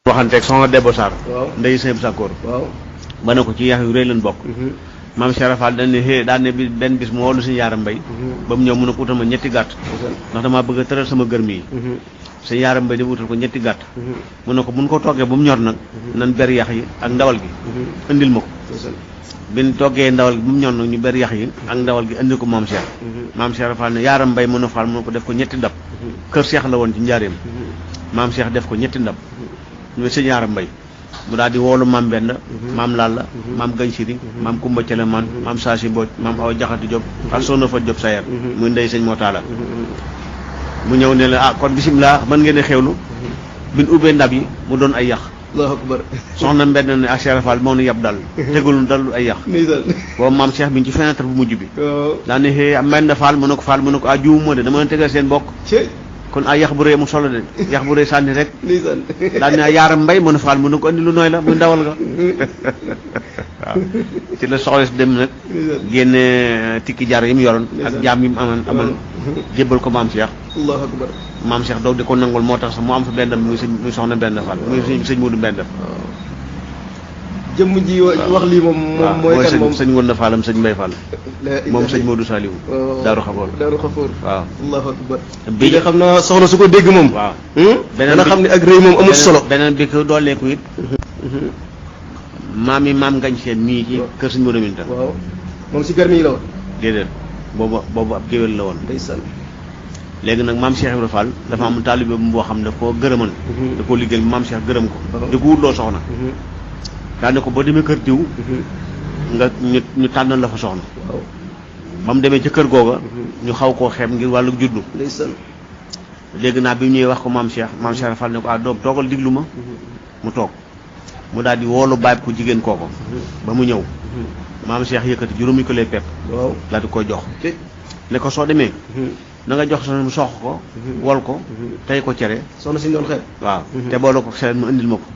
waxanteeg soxna Debbo Sarr ndey sëñ Sakkoor ba ne ko ci yax yu rëy lañ bokk maam Cheikh Rafal dañ ne xée daan ne bi benn bis mu woolu suñu yaaram mbay ba mu ñëw mun a ko utal ma ñetti gàtt ndax damaa bëgg a tëral sama gërëm yi suñu yaaram mbay dafa utal ko ñetti gàtt mu ne ko buñ ko toggee ba mu ñor nag nan ber yax yi ak ndawal gi indil ma ko bi ñu toggee ndawal gi ba mu ñor nag ñu ber yax yi ak ndawal gi indil ko maam Cheikh maam Cheikh Rafal ne yaaram mbay mën a faal mu ko def ko ñetti ndab kër Cheikh la woon ci njaareem maam Cheikh def ko ñetti ndab ñu sëñ yaaram mbay mu daal di woolu maam Benda maam Lalla maam Gansiri maam Kumba Celeman maam Saasi Mbooj maam Awa Jaxati Diop ak Soxna Fa Diop Sayer muy ndey sëñ moo taala mu ñëw ne la kon bisimilah mën ngeen a xewlu bi ñu ubbee ndab yi mu doon ay yax Allahu akbar soxna Mbenda ne ak Cheikh Rafal moo nu yab dal tegul dalul ay yax boobu maam Cheikh bi ci fenêtre bu mujj bi daa ne xëy Mbenda Fall mu ne ko Fall mu ne ko juum de dama leen tegal seen bokk kon ay yax bu rëy mu solo de yax bu rëy sànni rek daal ne yaaram mbay mën a faal mën na ko andi lu nooy la muy ndawal nga waaw ci la soxla si dem nag génne tikki jaar yi mu yoroon ak jaam yi mu amoon jébbal ko maam Cheikh Allahu akbar maam Cheikh doog di ko nangul moo tax sax mu am fa benn muy soxna benn Fall muy sëñ Moodu benn jëmm ji wax lii moom mooy kan moom sëñ Ngounda Fallam sëñ Mbay Fall moom sëñ Modou Saliou Daaru Xafoor waaw Allahu akbar bi nga xam naa soxna su ko dégg moom waaw dana xam ne ak rëy moom amul solo beneen bi ko dooleeku it maam yi maam ngañ seen mii ci kër sëñ Modou Minta waaw moom si permis yi la woon déedéet boobu ab géwél la woon ndeysaan léegi nag maam Cheikh Ibrahima Fall dafa am taalibe boo xam ne daf koo gërëman da koo liggéey maam Cheikh gërëm ko di ko wutloo soxna daa ne ko boo demee kër diw nga ñu tànnal la fa soxna ba mu demee ci kër googa ñu xaw koo xeeb ngir wàllu juddu léegi naa bi mu ñëwee wax ko maam Cheikh Fall ne ko doom toogal diglu ma mu toog mu daal di woolu baay ko jigéen kooko ba mu ñëw maam Cheikh yëkkati juróomi ko lay pepp daal di koy jox ne ko soo demee na nga jox soxna mu sox ko wol ko tey ko cere soxna si doon xeeb waaw te boole ko xeet mu indil ma ko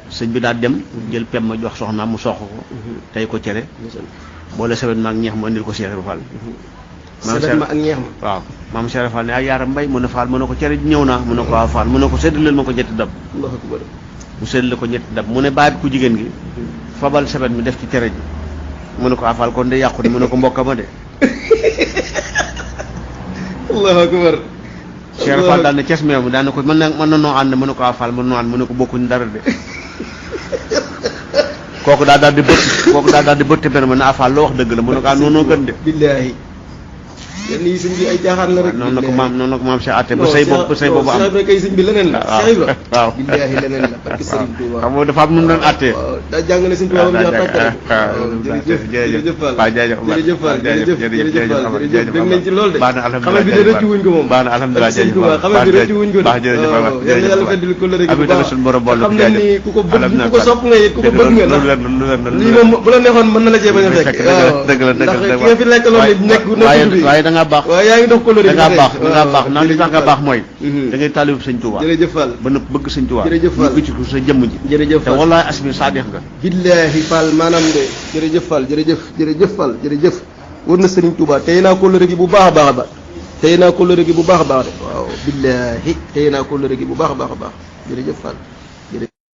sëñ bi daal dem jël pem ma jox soxna mu sox ko tey ko cere boole sewet ma ak ñeex mu indil ko Cheikh Ibra Fall sewet ma ak ñeex ma waaw maam Cheikh Ibra Fall ne ak yaaram mbay mu ne Fall mu ne ko cere ñëw naa mu ne ko waaw Fall mu ne ko séddaleel ma ko ñetti dab mu séddale ko ñetti dab mu ne baay bi ku jigéen gi fabal sewet mi def ci cere ji mu ne ko Fall kon de yàqu de mu ne ko mbokka ma de Allahu akbar Cheikh Fall daal ne ces meew mi daal ne ko mën na noo ànd mu ne ko Fall mën noo ànd mu ne ko bokkuñ dara de kooku daal di bëtt benn ma ne Fall loo wax dëgg la mu ne ko noonu gën de billaahi yenn yi sëñ bi ay caaxaan la rek noonu la ko maam Cheikh atte ba sëy boobu am kay sëñ bi leneen la Cheikh Ibra waaw billaahi leneen la parce que Sëriñ Tuuba xam nga dafa am nu mu doon attee daa jàng ne Sëriñ Tuuba ba mu ñor tàkk jërëjëf Fall jërëjëf Fall jërëjëf dégg nañ ci lool de baax na alhamdulilah xamal bi de rëccu wuñ ko moom baax na alhamdulilah Sëriñ Tuuba xamal bi rëccu wuñ ko baax jërëjëf yàlla feddil ko la rek bu baax suñu borom bool xam nañ ni ku ko bëgg ku ko sopp nga it ku ko bëgg nga ndax lii moom bu la neexoon mën na la cee bañ a fekk dëgg la ndax ki nga fi lekk loolu nekk waaye da ngaa baax da ngaa baax ndax li tax nga baax mooy da ngay taalibu sëñ Tuuba jërëjëf Fall ba nëpp bëgg sëñ Tuuba jërëjëf Fall bëgg ci sa jëmm ji jërëjëf te wallaay asmi saadix nga billaahi Fall maanaam de jërëjëf Fall jërëjëf Fall jërëjëf war na sëriñ Tuuba tey naa kóllëre gi bu baax a baax a baax tey naa kóllëre gi bu baax a baax de waaw billaahi tey naa kóllëre gi bu baax a baax a baax jërëjëf Fall